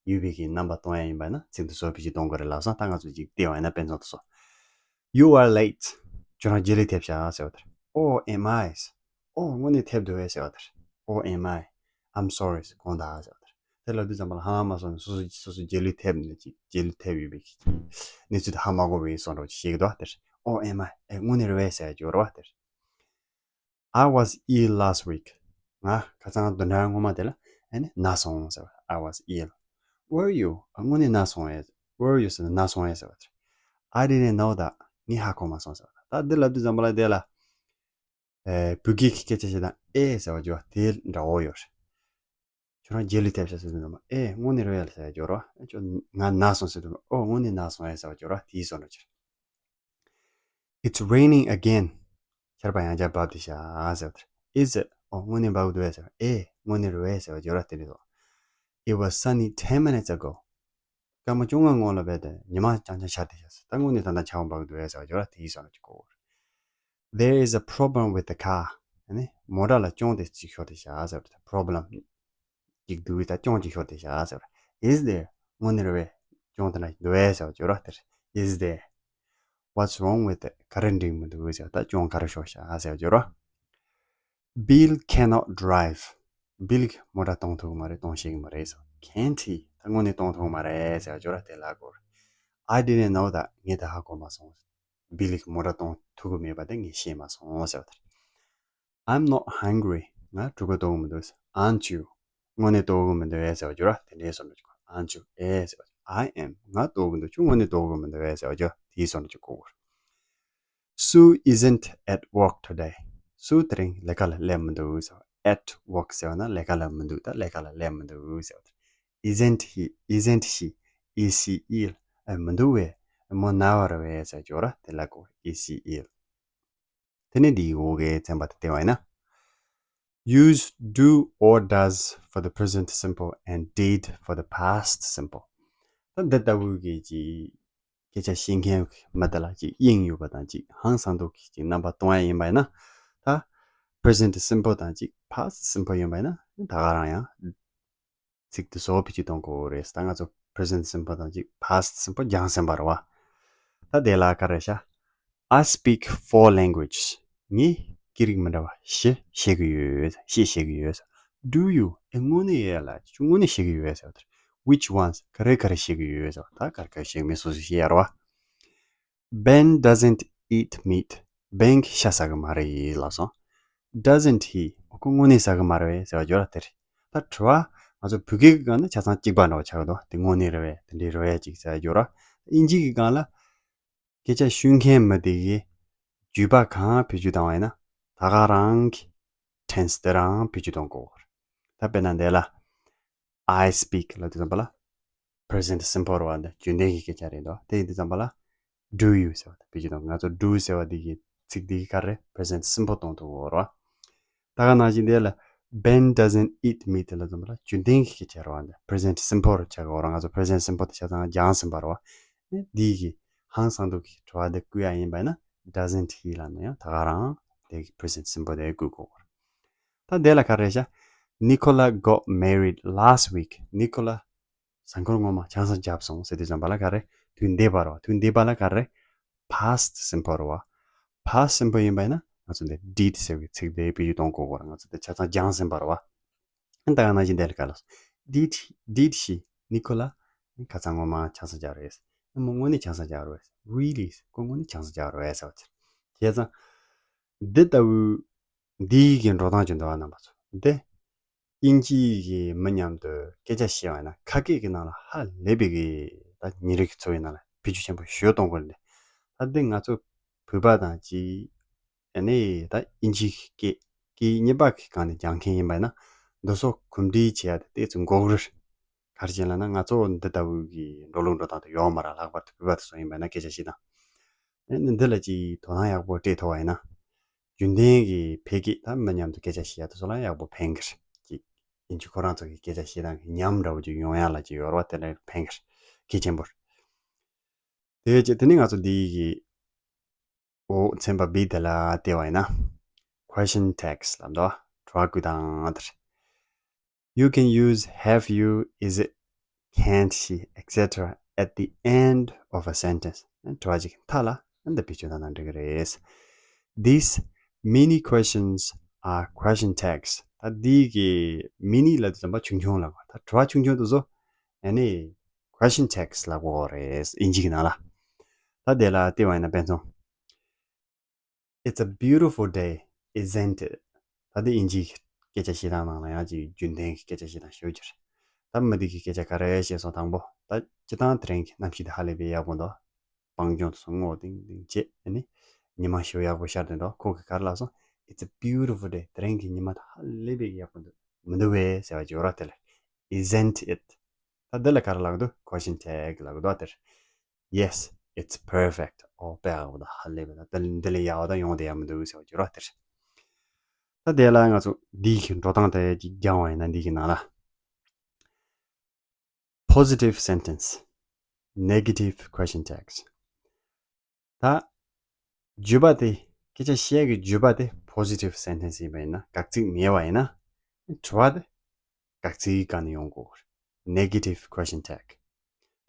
ཡོད་པའི་གི་རྣམ་པ་སྟོན་ཡ་ཡིན་པ་ན་ཚིག་འདི་ཚོ་བེད་སྤྱོད་གཏོང་དགོས་རེད་ལབ་སོང་། ད་ང་ཚོ་ཅིག་བལྟས་པ་ཡིན་ན་དཔེ་མཚོན་དུ་སོང་། You are late. ཁྱོད་རང་རྗེས་ལུས་ཐེབས་ཤག་ཟེར་བ་དེར། Oh, am I? ཨོ་དངོས་གནས་ཐེབས་འདུག་ཨེ་ཟེར་བ་དེར། Oh, am I? I'm sorry. དགོངས་དག་ཟེར་བ་དེར། དེ་ལབ་དུས་ཙམ་པ་ལ་ཧ་མ་སོང་ནས་སོ་སོ་སོ་སོ་རྗེས་ལུས་ཐེབས་ནས་ཅིག་རྗེས་ལུས་ཐེབས་ཡོད་པའི་གི་གནས་ཚུལ་དེ་ཧ་མ་གོ་བའི་བཟོ་འདྲ་ཅིག་བཤད་ཀྱི་འདུག་བ་དེར། Oh, am I? ཨེ་དངོས་གནས་རེད་པས་ཟེར་གྱི་ཡོད་རེད་བ་དེར། I was ill last week. ང་ཁ་སང་བདུན་ཕྲག་སྔོན་མ་དེ་ལ་ཨ་ནི་ན་སོང་ཟེར་བ། I was ill. Were you? ཨ་དངོས་གནས་ན་སོང་ཨེ། Were you ཟེར་ན་ན་སོང་ཨེ་ཟེར་བ་དེར། I didn't know that. ངས་ཧ་གོ་མ་སོང་ཟེར་བ། ད་འདི་ལབ་དུས་ཙམ་པ་ལ་དེ་ལ་ཨེ་བོད་སྐད་ཀྱི་སྐད་ཆ་བཤད་སྟངས་ཨེ་ཟེར་བ་བརྗོད་པ་དེ་འདྲ་བོ་ཡོད་རེད། ཁྱོད་རང་རྗེས་ལུས་ཐེབས་ཤག་ཟེར་དུས་ཙམ་པ་ཨེ་དངོས་གནས་རེད་ཟེར་བ་བརྗོད་རོགས། ཨེ་ཁྱོད་ང་ན་སོང་ཟེར་དུས་ཨོ་དངོས་གནས་ན་སོང་ཨེ་ཟེར་བ་བརྗོད་རོགས། དེའི་བཟོ་འདྲ་ཅིག་རེད། It's raining again. ཆར་པ་ཡང་བསྐྱར་འབབ་བསྡད་ཤག་ཟེར་བ་དེར། Is it? ཨོ་དངོས་གནས་འབབ་འདུག་ཨེ་ཟེར་བ། ཨེ་དངོས་གནས་རེད་ཟེར་བ་བརྗོད་རོགས། དེ་འདྲ་བཟོ། It was sunny ten minutes ago. སྐར་མ་བཅོ་ལྔ་སྔོན་ལ་བས་ཏེ་ཉི་མ་རྐྱང་རྐྱང་ཤར་བསྡད་ཤག་ཟེར། ད་དངོས་གནས་ད་ལྟ་ཆར་པ་འབབ་འདུག་ཨེ་ཟེར་བ་བརྗོད་རོགས། དེའི་བཟོ་འདྲ་ཅིག་གོ། There is a problem with the car. ཨ་ནི་མོ་ཊ་ལ་གྱོང་དེ་ཅིག་ཤོར་བསྡད་ཤག་ཟེར་བ་དེ། Problem ཅིག་འདུག་ད་གྱོང་ཅིག་ཤོར་བསྡད་ཤག་ཟེར་བ། Is there? དངོས་གནས་རེད་པས། གྱོང་དེ་འདྲ་འདུག་ཨེ་ཟེར་བ་བརྗོད་རོགས་དེར། Is there? What's wrong with it? ག་རེ་འགྲིག་མི་འདུག་ཟེར་བ། ད་གྱོང་ག་རེ་ཤོར་ཤག་ཟེར་བ་བརྗོད་རོགས། Bill cannot drive. Bill གིས་མོ་ཊ་གཏོང་ཐུབ་ཀྱི་མ་རེད། གཏོང་ཤེས་ཀྱི་མ་རེད་ཟེར་བ། Can't he? ད་དངོས་གནས་གཏོང་ཐུབ་ཀྱི་མ་རེད་ཟེར་བ་བརྗོད་རོགས། དེ་ལབ་དགོས་རེད། I didn't know that. ངས་ད་ཧ་གོ་མ་སོང་། Bill གིས་མོ་ཊ་གཏོང་ཐུབ་ཀྱི་མེད་པ་དེ་ངས་ཤེས་མ་སོང་ཟེར་བ་དེར། I'm not hungry. ང་གྲོད་ཁོག་ལྟོགས་ཀྱི་མི་འདུག Aren't you? དངོས་གནས་ལྟོགས་ཀྱི་མི་འདུག་ཨེ་ཟེར་བ་བརྗོད་རོགས། དེ་འདྲའི་བཟོ་འདྲ་ཅིག་གོ། Aren't you? ཨེ་ཟེར་བ། I am. ང་ལྟོགས་ཀྱི་འདུག་ཁྱོད་དངོས་གནས་ལྟོགས་ཀྱི་མི་འདུག་ཨེ་ཟེར་བ་བརྗོད། དེའི་བཟོ་འདྲ་ཅིག་གོ་དགོས། Sue isn't at work today. སུའུ་དེ་རིང་ལས་ཀ་ལ་སླེབས་མི་འདུག་ཟེར་བ། At work ཟེར་བ་ན་ལས་ཀ་ལ་མི་འདུག་ད་ལས་ཀ་ལ་སླེབས་མི་འདུག་ཟེར་བ་དེ། Isn't he? Isn't she? Is she ill? ཨ་མི་འདུག་པས། མོ་ན་བ་རེད་པས་ཟེར་བ་བརྗོད་རོགས། དེ་ལབ་དགོས། Is she ill? དེ་ནས་འདིའི་འོག་གི་ཚན་པ་དེ་བལྟས་པ་ཡིན་ན། Use do or does for the present simple and did for the past simple. ད་འདི་ལྟ་བུའི་གི་ཅིག་སྐད་ཆ་བཤད་མཁན་མི་དེ་ལ་ཅིག་དབྱིངས་ཡོད་པ་དང་ཅིག་ཧང་སང་འདུག་གི་ཅིག་རྣམ་པ་སྟོན་ཡ་ཡིན་པ་ཡིན་ན། ད་present simple དང་ཅིག་past simple ཡིན་པ་ཡིན་ན་ད་ག་རང་ཡང་ཚིག་དེ་ཚོ་བེད་སྤྱོད་གཏོང་དགོས་རེད། ད་ང་ཚོ་present simple དང་ཅིག་past simple སྦྱངས་ཟིན་པ་རེད་བ། ད་དེ་ལ་ག་རེ་ཤག I speak four languages. ངས་སྐད་རིགས་མི་འདྲ་བ་བཞི་ཤེས་ཀྱི་ཡོད། བཤད་ཤེས་ཀྱི་ཡོད། Do you? ཨེ་དངོས་གནས་ཡོད་ལ་ཁྱོད་དངོས་གནས་ཤེས་ཀྱི་ཡོད་ཟེར་བ་དེར། Which ones? ག་རེ་ག་རེ་ཤེས་ཀྱི་ཡོད་ཟེར་བ། ད་ག་རེ་ག་རེ་ཤེས་ཀྱི་མེད་སོ་སོས་ཤེས་ཡ་རེད་བ། Ben doesn't eat meat. Ben གིས་ཤ་ཟ་གི་མ་རེད་ལབ་སོང་། Doesn't he? ཁོ་དངོས་གནས་ཟ་གི་མ་རེད་པས་ཟེར་བ་བརྗོད་ར་དེ་རེད། ད་དྲི་བ་ང་ཚོ་བོད་སྐད་ཀྱི་སྒང་ནི་ཆ་ཚང་གཅིག་པ་འདྲ་བོ་ཆགས་འདུག་དེ་དངོས་གནས་རེད་པས། དེ་འདྲའི་རེད་པས་ཅིག་ཟེར་བ་བརྗོད་ར། དབྱིན་ཇི་གི་སྒང་ལ་སྐད་ཆ་ཤོད་མཁན་མི་དེ་གིས་བརྗོད་པ་གང་བེད་སྤྱོད་བཏང་བ་ཡིན་ན་ད་ག་རང་གི་tense དེ་རང་བེད་སྤྱོད་གཏོང་དགོས་རེད། ད་དཔེར་ན་འདི་ལ། I speak ལབ་དུས་ཙམ་པ་ལ། present simple རེད་བ། འདི་རྒྱུན་ལྡན་གྱི་སྐད་ཆ་རེད་འདུག་དེ་ཡིན་དུས་ཙམ་པ་ལ། Do you ཟེར་བ་དང་བེད་སྤྱོད་གཏོང་། ང་ཚོ་do ཟེར་བ་འདི་གི་ཚིག་འདི་གི་ག་རེ་present simple གཏོང་ཐུབ་ཡོད་རེད་བ། ད་ག་ནང་བཞིན་འདི་ལ། Ben doesn't eat meat ལབ་དུས་ཙམ་པ་ལ་རྒྱུན་ལྡན་གྱི་སྐད་ཆ་རེད་བ། འདི་present simple རུ་ཆགས་ཡོད་རེད། ང་ཚོ་present simple དེ་ཆ་ཚང་སྦྱངས་ཟིན་པ་རེད་བ། འདི་གི་ཧང་སང་འདུག་གི་དྲི་བ་འདི་བསྐུལ་ཡ་ཡིན་པ་ཡིན་ན་doesn't he ལབ་ན་ཡང་ད་ག་རང་དེ་གི་present simple དེ་བསྐུལ་དགོས་རེད། ད་དེ་ལ་ག་རེ་ཤག Nicola got married last week. Nicola གཟའ་འཁོར་སྔོན་མ་ཆང་ས་བརྒྱབ་སོང་ཟེར་དུས་ཙམ་པ་ལ་ག་རེ། དུས་འདས་པ་རེད་བ། དུས་འདས་པ་ལ་ག་རེ། past simple རེད་བ། past simple ཡིན་པ་ཡིན་ན་ང་ཚོ་འདི་did ཟེར་བའི་ཚིག་དེ་བེད་སྤྱོད་གཏོང་དགོས་ཀྱི་རེད། ང་ཚོ་འདི་ཆ་ཚང་སྦྱངས་ཟིན་པ་རེད་བ། ཨ་ད་ག་ནང་བཞིན་དེ་ལ་ག་ལ། Did did she? Nicola ག་ཚང་སྔོན་མ་ཆང་ས་བརྒྱབ་རེད། ཨ་མོ་དངོས་གནས་ཆང་ས་བརྒྱབ་རེད། Really ཁོ་དངོས་གནས་ཆང་ས་བརྒྱབ་རེད་ཟེར་བ་ཅིག་བྱས་ཙང་། འདི་ལྟ་བུའི་འདི་ཡི་གི་འགྲོ་སྟངས་ཀྱི་འདུག་བ། རྣམ་པ་ཚོ་འདི་དབྱིན་ཇིའི་གི་མི་མཉམ་དུ་སྐད་ཆ་བཤད་པ་ཡིན་ན་ཁ་སྐད་ཀྱི་ནང་ལ་ཧ་ལས་པའི་གི་ད་ཉིན་རེ་གི་འཚོ་བའི་ནང་ལ་བེད་སྤྱོད་ཆེན་པོ་ཞེ་པོ་གཏོང་དགོས་རེད། ད་འདི་ང་ཚོ་བོད་པ་དང་གཅིག་ཨ་ནི་ད་དབྱིན་ཇིའི་སྐད་སྐད་གཉིས་པ་གི་སྒང་ནས་སྦྱང་མཁན་ཡིན་པ་ཡིན་ན་འདི་ཚོ་གོམས་འདྲིས་བྱེད་ཡ་དེ་ཏོག་ཙམ་འགོར་གི་རེད། ག་རེ་བྱས་ལབ་ན་ང་ཚོ་འདི་ལྟ་བུའི་གི་འགྲོ་ལུགས་འགྲོ་སྟངས་དེ་ཡོད་མ་རེད། ལྷག་པར་དུ་བོད་པ་དེ་ཚོ་ཡིན་པ་ཡིན་ན་སྐད་ཆ་བཤད་སྟངས། ཨ་ནི་འདི་ལ་ཅིག་དོ་སྣང་ཡག་པོ་སྤྲད་ཐུབ་པ་ཡིན་ན། རྒྱུན་ལྡན་གྱི་ཕལ་སྐད་ད་མི་མཉམ་དུ་སྐད་ཆ་བཤད་ཡ་དེ་ཚོ་ལ་ཡག་པོ་ཕན་གི་རེད། ཅིག་ཡིན་གཅིག་ཁོ་རང་ཚོ་གི་སྐད་ཆ་བཤད་སྟངས་ཀྱི་ཉམས་འདྲ་བོ་ཅིག་ཡོང་ཡ་ལ་ཅིག་ཡོད་རེད་བ། དེ་ལ་ཕན་གི་རེད། གལ་ཆེན་པོ་རེད། དེ་བྱས་དེ་ནས་ང་ཚོ་འདི་གི་འོ་ཚན་པ་B དེ་ལ་བལྟས་པ་ཡིན་ན། Question text ལབ་འདུག་དྲི་བ་བསྐུལ་སྟངས་དེ་རེད། You can use have you, is it, can't she, et cetera at the end of a sentence. དྲི་བ་ཅིག་མཐའ་ལ་འདི་བེད་སྤྱོད་བཏང་ན་འགྲིག་གི་རེད། These mini questions are question tags. ད་འདི་གི་mini ལབ་དུས་ཙམ་པ་ཆུང་ཆུང་ལབ་དགོས། ད་དྲི་བ་ཆུང་ཆུང་དེ་ཚོ་ཨ་ནི་question tags ལབ་དགོས་རེད། དབྱིན་ཇི་གི་ནང་ལ། ད་དེ་ལ་བལྟས་པ་ཡིན་ན་དཔེ་མཚོན། It's a beautiful day, isn't it? ད་དེ་དབྱིན་ཇིའི་སྐད་ཆ་བཤད་སྟངས་ནང་ལ་ཡང་ཅིག་རྒྱུན་ལྡན་གྱི་སྐད་ཆ་བཤད་སྟངས་ཤོད་རྒྱུ་རེད། ད་མི་འདི་གི་སྐད་ཆ་ག་རེ་བཤད་སོང་། དང་པོ་ད་སྤྱིར་བཏང་དེ་རིང་གི་གནམ་གཤིས་དེ་ཧ་ལས་པའི་ཡག་པོ་འདུག་སྤང་ལྗོངས་དེ་ཚོ་སྔོ་ལྡིང་ལྡིང་བྱས། ཨ་ནི་ཉི་མ་ཞེ་པོ་ཡག་པོ་ཤར་བསྡད་འདུག་ཁོ་གིས་ག་རེ་ལབ་སོང་། It's a beautiful day. དེ་རིང་གི་ཉི་མ་དེ་ཧ་ལས་པའི་ཡག་པོ་འདུག་མི་འདུག་བས་ཟེར་བ་ཅིག་ཡོད་ར། དེ་ལ་isn't it? ད་འདི་ལ་ག་རེ་ལབ་འདུག question tag ལབ་འདུག་དེར། Yes, it's perfect. ཨོ་དཔེ་ཡག་པོ་འདུག་ཧ་ལས་པ་འདུག་འདི་ལས་ཡག་པ་ད་ཡོང་བསྡད་ཡག་མི་འདུག་ཟེར་བ་ཅིག་ཡོད་ར། དེར། ད་དེ་ལ་ང་ཚོ་འདིའི་འགྲོ་སྟངས་དེ་ཅིག་སྦྱང་བ་ཡིན་ན། འདི་གི་ནང་ལ་positive sentence, negative question tags. ད་བརྗོད་པ་དེ། སྐད་ཆ་བཤད་ཀྱི་བརྗོད་པ་དེ་positive sentence ཡིན་པ་ཡིན་ན། དགག་ཚིག་མེད་པ་ཡིན་ན། དྲི་བ་དེ་དགག་ཚིག་གི་སྒང་ནས་ཡོང་དགོས། Negative question tag.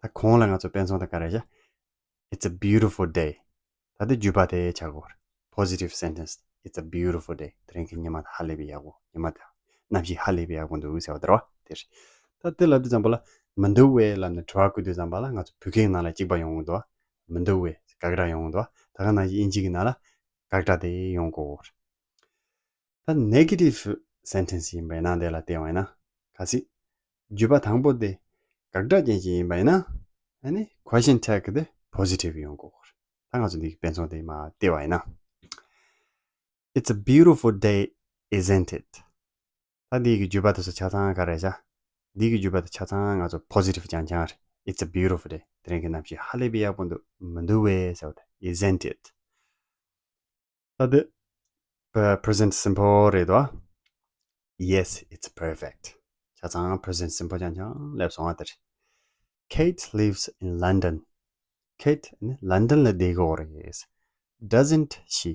ད་གོང་ལ་ང་ཚོ་དཔེ་མཚོན་དེ་ག་རེ་བཞག It's a beautiful day. ད་དེ་བརྗོད་པ་དེ་ཆགས་དགོས། Positive sentence. It's a beautiful day. དེ་རིང་གི་ཉི་མ་དེ་ཧ་ལས་པའི་ཡག་པོ། ཉི་མ་དེ་གནམ་གཤིས་ཧ་ལས་པའི་ཡག་པོ་འདུག་ཟེར་བ་དེ་རེད་བ། དེ་རེད། ད་དེ་ལབ་དུས་ཙམ་པ་ལ་མི་འདུག་བས་ལབ་ནས་དྲི་བ་བཀོད་དུས་ཙམ་པ་ལ་ང་ཚོ་བོད་སྐད་ནང་ལ་གཅིག་པ་ཡོང་གི་འདུག་མི་འདུག་བས་དགག་སྒྲ་ཡོང་གི་འདུག་ད་ག་ནང་བཞིན་དབྱིན་ཇི་གི་ནང་ལ་དགག་སྒྲ་དེ་ཡོང་དགོས། ད་negative sentence ཡིན་པ་ཡིན་ན། དེ་ལ་བལྟས་པ་ཡིན་ན། གལ་སྲིད་བརྗོད་པ་དང་པོ་དེ་དགག་སྒྲ་ཅན་ཞིག་ཡིན་པ་ཡིན་ན། ཨ་ནི་question tag དེ་positive ཡོང་དགོས། ད་ང་ཚོ་འདི་གི་དཔེ་མཚོན་དེ་མར་བལྟས་པ་ཡིན་ན། It's a beautiful day, isn't it? ད་འདི་གི་བརྗོད་པ་དེ་ཚོ་ཆ་ཚང་ག་རེ་བྱ། འདི་གི་བརྗོད་པ་དེ་ཆ་ཚང་ང་ཚོ་positive རྐྱང་རྐྱང་རེད། It's a beautiful day. དེ་རིང་གི་གནམ་གཤིས་ཧ་ལས་པའི་ཡག་པོ་འདུག་མི་འདུག་བས་ཟེར་བ་དེ། Isn't it? ད་དེ་present simple རེད་དོ། Yes, it's perfect. ཆ་ཚང་present simple རྐྱང་རྐྱང་སླེབས་སོང་བ་དེ་རེད། Kate lives in London. Kate ནི་London ལ་བསྡད་ཀྱི་ཡོད་རེད། Doesn't she?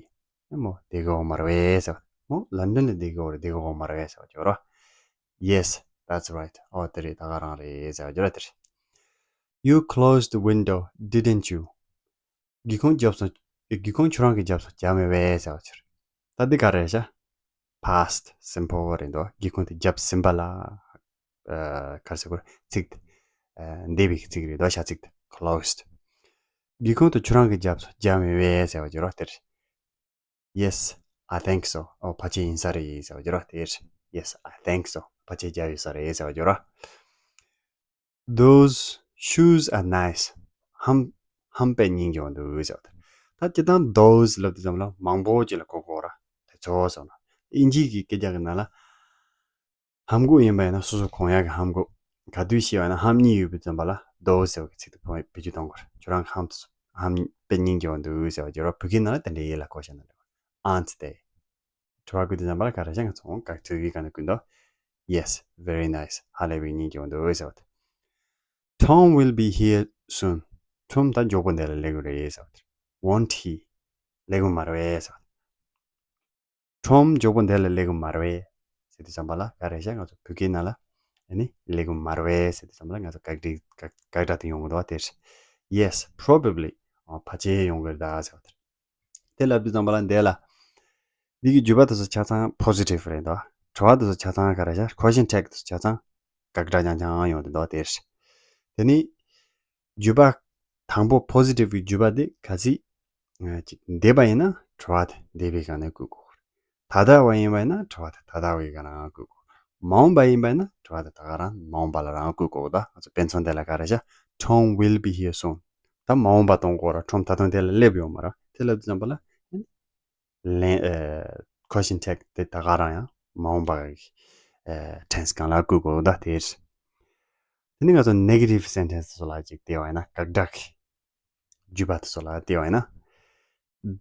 མོ་བསྡད་ཀྱི་ཡོད་མ་རེད་པས་ཟེར་བ། མོ་London ལ་བསྡད་ཀྱི་ཡོད་རེད། བསྡད་ཀྱི་ཡོད་མ་རེད་པས་ཟེར་བ་ཅིག་ཡོད་རེད། Yes, that's right. ཨོ་དེ་རེད། ད་ག་རང་རེད་ཟེར་བ་ཅིག་ཡོད་རེད། དེ་རེད། You closed the window, didn't you? སྒེའུ་ཁུང་བརྒྱབ་སོང་། སྒེའུ་ཁུང་ཁྱོད་རང་གིས་བརྒྱབ་སོང་། བརྒྱབ་མེད་པས་ཟེར་བ་ཅིག་ཡོད་རེད། ད་འདི་ག་རེ་རེད་ཤག past simple རེད་འདུག་སྒེའུ་ཁུང་དེ་བརྒྱབ་ཟིན་པ་ལ། ཨ། ག་རེ་ཟེར་དགོས་རེད། ཚིག་དེ། ཨ། འདས་པའི་ཚིག་རེད་འདུག་བྱ་ཚིག་དེ་closed. སྒེའུ་ཁུང་དེ་ཁྱོད་རང་གིས་བརྒྱབ་སོང་། བརྒྱབ་མེད་པས་ཟེར་བ་ཅིག་ཡོད་རེད། དེ་རེད། Yes, I think so. ཨོ་ཕལ་ཆེར་ཡིན་ས་རེད་ཟེར་བ་ཅིག་ཡོད་རེད། དེ་རེད། Yes, I think so. ཕལ་ཆེར་བརྒྱབ་ཡོད་ས་རེད་ཟེར་བ་ཅིག་ཡོད་རེད། Those shoes are nice. ལྷམ། ལྷམ་དཔེ་སྙིང་རྗེ་པོ་འདུག་ཟེར་བ་དང་། ད་སྤྱིར་བཏང་those ལབ་དུས་ཙམ་ལ་མང་པོ་ཅིག་ལ་གོ་དགོས་ར། དེ་ཚོ་ཟེར་ན། དབྱིན་ཇིའི་གི་སྐད་ཆ་གི་ནང་ལ། ལྷམ་གོག་ཡིན་པ་ཡིན་ན་སོ་སོ་གོན་ཡག་གི་ལྷམ་གོག་ག་དུས་བཤད་པ་ན་ལྷམ་གཉིས་ཡོད་པའི་ཙམ་པ་ལ་those ཟེར་བ་གི་ཚིག་དེ་བེད་སྤྱོད་གཏོང་དགོས་ར། ཁྱོད་རང་གི་ལྷམ་དེ་ཚོ། ལྷམ་དཔེ་སྙིང་རྗེ་པོ་འདུག་ཟེར་བ་ཅིག་ཡོད་ར། བོད་སྐད་ནང་ལ་དེ་འདྲའི་ཡིད་ལ་གོ་བྱས་ན་འགྲིག་པ། Aren't they? དྲི་བ་བཀོད་དུས་ཙམ་པ་ལ་ག་རེ་བྱ། ང་ཚོ་དགག་ཚིག་གི་སྒང་ནས་བཀོད་འདུག Yes, very nice. ཧ་ལས་པའི་སྙིང་རྗེ་པོ་འདུག་ཟེར་བ་དེ། Tom will be here soon. Tom ད་མགྱོགས་པོ་འདི་ལ་སླེབས་ཀྱི་རེད་ཟེར་བ་དེ། Won't he? སླེབས་ཀྱི་མ་རེད་པས་ཟེར་བ་དེ། Tom མགྱོགས་པོ་འདི་ལ་སླེབས་ཀྱི་མ་རེད་པས་ཟེར་དུས་ཙམ་པ་ལ་ག་རེ་བྱ། ང་ཚོ་བོད་སྐད་ནང་ལ་ཨ་ནི་སླེབས་ཀྱི་མ་རེད་པས་ཟེར་དུས་ཙམ་པ་ལ་ང་ཚོ་དགག་སྒྲ་དགག་དགག་སྒྲ་དེ་ཡོང་གི་འདུག་བ། དེ་རེད། Yes, probably. ཨོ་ཕལ་ཆེར་ཡོང་གི་རེད་ད་ཟེར་བ་དེ་རེད། དེ་ལབ་དུས་ཙམ་པ་ལ་འདི་ལ། འདི་གི་བརྗོད་པ་དེ་ཚོ་ཆ་ཚང་positive རེད་འདུག་དྲི་བ་དེ་ཚོ་ཆ་ཚང་ག་རེ་བྱ། question tag དེ་ཚོ་ཆ་ཚང་དགག་སྒྲ་རྐྱང་རྐྱང་ཡོང་གི་འདུག་དེ་རེད། དེ་ནི་བརྗོད་པ་དང་པོ་positive གི་བརྗོད་པ་དེ་གལ་སྲིད་ཅིག་འདས་པ་ཡིན་ན་དྲི་བ་དེ་འདས་པའི་སྒང་ནས་བཀོད་དགོས། ད་ལྟ་བ་ཡིན་པ་ཡིན་ན་དྲི་བ་དེ་ད་ལྟ་བའི་སྒང་ལ་རང་བཀོད་དགོས། མ་འོངས་པ་ཡིན་པ་ཡིན་ན་དྲི་བ་དེ་ད་ག་རང་མ་འོངས་པ་ལ་རང་བཀོད་དགོས། ད་ང་ཚོ་དཔེ་མཚོན་དེ་ལ་ག་རེ་བྱ། Tom will be here soon. ད་མ་འོངས་པ་གཏོང་དགོས་ར། Tom ད་དུང་དེ་ལ་སླེབས་ཡོད་མ་རེད། དེ་ལབ་དུས་ཙམ་པ་ལ་ལན། ཨ། question tag དེ་ད་ག་རང་ཡང་མ་འོངས་པ་གི། ཨ། tense སྒང་ལ་བཀོད་དགོས། ད་དེ་རེད། དེ་ནི་ང་ཚོ་negative sentence སོགས་ལ་ཅིག་བལྟས་པ་ཡིན་ན། དགག་སྒྲ་གི་བརྗོད་པ་དེ་ཚོ་ལ་བལྟས་པ་ཡིན་ན།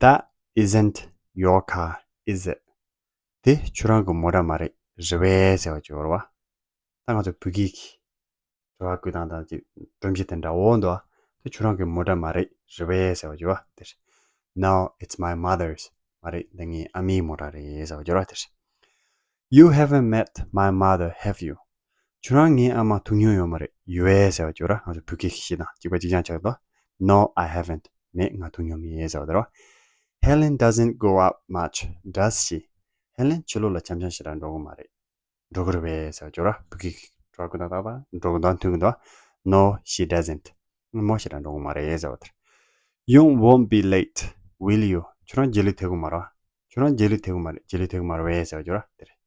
That isn't your car, is it? དེ་ཁྱོད་རང་གི་མོ་ཊ་མ་རེད། རེད་པས་ཟེར་བ་ཅིག་ཡོད་རེད་བ། ད་ང་ཚོ་བོད་སྐད་ཀྱི་དྲི་བ་བཀོད་སྟངས་དང་ཅིག་སྒྲོམ་གཞི་དེ་འདྲ་བོ་འདུག་བ། དེ་ཁྱོད་རང་གི་མོ་ཊ་མ་རེད། རེད་པས་ཟེར་བ་ཅིག་ཡོད་བ། དེ་རེད། No, it's my mother's. མ་རེད། འདི་ངའི་ཨ་མའི་མོ་ཊ་རེད་ཟེར་བ་ཅིག་ཡོད་རེད་བ། དེ་རེད། You haven't met my mother, have you? ཁྱོད་རང་ངའི་ཨ་མ་ཐུག་མྱོང་ཡོད་མ་རེད། ཡོད་ཟེར་བ་ཅིག་ཡོད་ར། ང་ཚོ་བོད་སྐད་ཀྱི་གཞས་དང་གཅིག་པ་གཅིག་རྐྱང་ཆགས་འདུག No, I haven't. མེད། ང་ཐུག་མྱོང་མེད་ཟེར་བ་དེ་རེད་བ། Helen doesn't go out much, does she? ཧེ་ལེན་ཕྱི་ལོགས་ལ་འཆམ་འཆམ་ཞེ་དྲག་འགྲོ་གི་མ་རེད། འགྲོ་གི་རེད་པས་ཟེར་བ་ཅིག་ཡོད་ར། བོད་སྐད་ཀྱི་འགྲོ་གི་དང་ད་ད་འགྲོ་གི་དང་མཐུན་གི་འདུག No, she doesn't. མོ་ཞེ་དྲག་འགྲོ་གི་མ་རེད་ཟེར་བ་དེ་རེད། You won't be late, will you? ཁྱོད་རང་རྗེས་ལུས་ཐེབས་གི་མ་རེད་བ། ཁྱོད་རང་རྗེས་ལུས་ཐེབས་གི་མ་རེད། རྗེས་ལུས་ཐེབས་གི་མ་རེད་པས་ཟེར་བ་ཅིག་ཡོད་ར། དེ་རེད།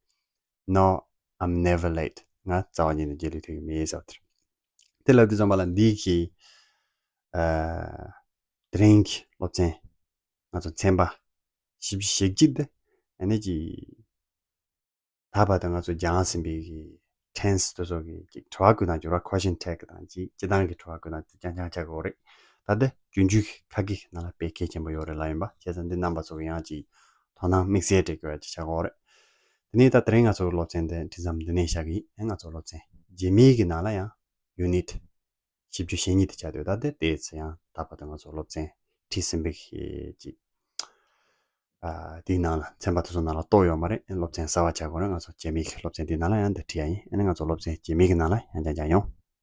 No, I'm never late. ང་རྩ་བ་ཉིད་ནས་རྗེས་ལུས་ཐེབས་ཀྱི་མེད་ཟེར་བ་དེ་རེད། དེ་ལབ་དུས་ཙམ་པ་ལ་འདི་གི་ཨ་དེ་རིང་གི་སློབ་ཚན། ང་ཚོ་ཚན་པ་བཞི་བཅུ་ཞེ་གཅིག་དེ་ཨ་ནི་ཅིག་ད་བར་དུ་ང་ཚོ་སྦྱངས་ཟིན་པའི་གི་ཊེན་སི་དེ་ཚོ་གི་ཅིག་དྲི་བ་བཀོད་སྟངས་ཅིག་ཡོད་ར། ཁོ་ཤན་ཊེག་དང་ཅིག་སྤྱིར་བཏང་གི་དྲི་བ་བཀོད་སྟངས་ཅིག་རྐྱང་རྐྱང་ཆགས་ཀྱི་ཡོད་རེད། ད་ལྟ་རྒྱུན་སྤྱོད་ཀྱི་ཁ་སྐད་ནང་ལ་དཔེ་གལ་ཆེན་པོ་ཡོད་རེད་ལབ་ཡིན་པ། བྱས་ཙང་འདི་རྣམ་པ་ཚོ་གི་ཡང་ཅིག་དོ་སྣང་དམིགས་བསལ་སྤྲད་དགོས་ཡ་ཅིག་ཆགས་ཀྱི་ཡོད་རེད། དེ་ནས་ད་དེ་རིང་ང་ཚོ་གི་སློབ་ཚན་འདི་འདི་ཙམ་འདི་ནས་བཞག་གི་ཡིན། ཨེ་ང་ཚོ་སློབ་ཚན་རྗེས་མའི་གི་ནང་ལ་ཡང་ཡུ་ནིཊ་བཞི་བཅུ་ཞེ་གཉིས་དེ་ཆགས་འདུག་ད་དེ་དེ་ཚོ་ཡང་ད་བར་དུ་ང་ཚོ་སློབ་ཚན་ཁྲིད་ཟིན་པའི་གི་ཅིག་ཨ་དེའི་ནང་ལ་ཚན་པ་དེ་ཚོ་ནང་ལ་གཏོགས་ཡོད་མ་རེད། སློབ་ཚན་གསར་པ་ཆགས་དགོས་ན་ང་ཚོ་རྗེས་མའི་གི་སློབ་ཚན་དེའི་ནང་ལ་ཡང་འདི་ཁྲིད་ཡ་ཡིན། ཨ་ནི་ང་ཚོ་སློབ་ཚན་རྗེས་མའི་གི་ནང་ལ་ཡང་བསྐྱར་མཇལ་ཡོང་།